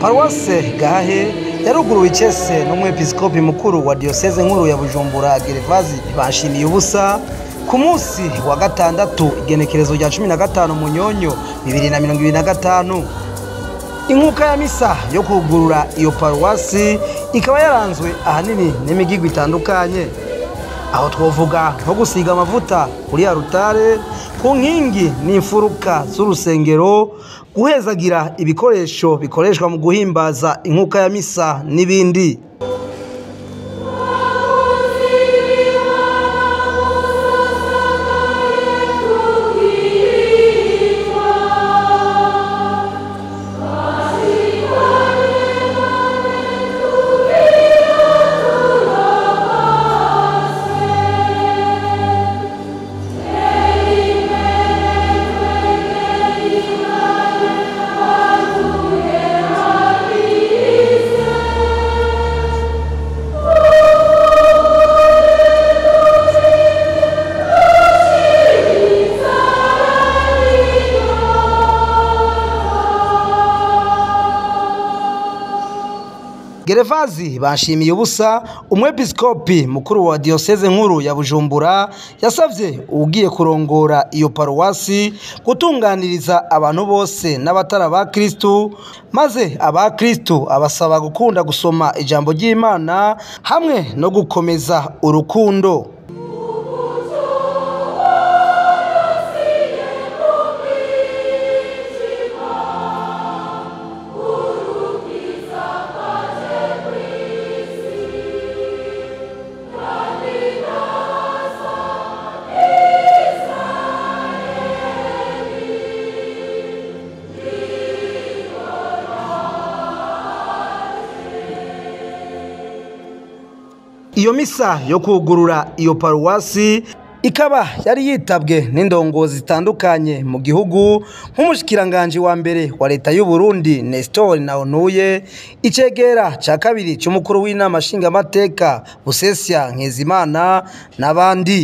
Paruwase Gahahe yaruguruwe icese n'umwepiskopi mukuru wa diyoseze nkuru ya Bujumbura Gervazi Bashimiye ubusa ku munsi wa gatandatu igenekerezo rya 15 Munyonyo 2025. Inkuka ya misa yo kugurura iyo paruwasi ikaba yaranzwe ahanini n'imigigwi itandukanye, aho twovuga nko gusiga amavuta kuri ya rutare, ku nkingi n'imfuruka z'urusengero, guhezagira ibikoresho bikoreshwa mu guhimbaza inkuka ya misa n'ibindi. Gervazi Bashimiye ubusa, umwepiskopi mukuru wa diyoseze nkuru ya Bujumbura, yasavye ugiye kurongora iyo paruwasi gutunganiriza abantu bose n'abatara ba Kristu, maze aba Kristu abasaba gukunda gusoma ijambo ry'Imana hamwe no gukomeza urukundo. Iyo misa yo kugurura iyo paruwasi ikaba yari yitabwe n'indongozi zitandukanye mu gihugu nk'umushikiranganje wa mbere wa leta y'u Burundi Nestor Nahontuye, icegera ca kabiri c'umukuru w'inama nshingamateka Busesia Nkezimana n'abandi.